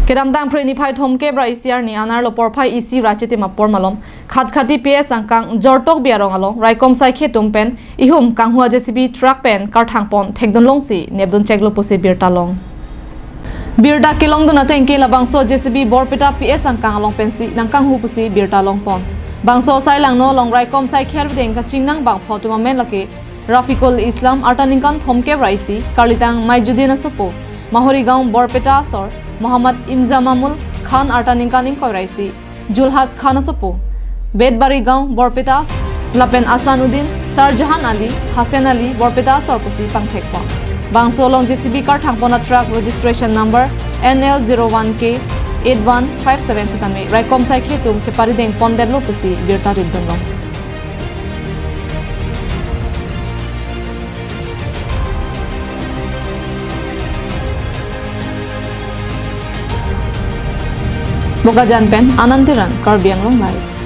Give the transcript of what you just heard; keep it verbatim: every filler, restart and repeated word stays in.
Kedamtang Phre niphai thomkep ra isi arni anerlo porphai isi ra chitim apor malom Khatkhati P S angkang Jortok Bi arong along raikom saikhe atum pen ihum kanghu a J C B truck pen karthang pon thekdun longsi nepdun cheklo pusi birta long. Birta kelongdun ateng ke labangso J C B Borpeta P S angkang along pensi nangkanghu pusi birta longpon. Bangso asai langno along raikom saikhe arvideng kachingnang bangpho atum amen lake Rafikul Islam arta ningkan thomkep ra isi, karlitang Maijudin asopo, Mahorigaon Borpeta asor, Muhammad Imzamamul Khan arta ningkan ingkoi ra isi, Julhas Khan asopo, Betbarigaon Borpeta as-, lapen Asanuddin, Sarjahan Ali, Hasen Ali Borpeta asor pusi pangthekpon. Bangso along J C B karthang pon a truck registration number N L zero one K eight one five seven sitame raikom saikhe atum cheparideng pondetlo pusi birta ridun long. Bokajan pen Anand Teron, Karbi Anglong Live.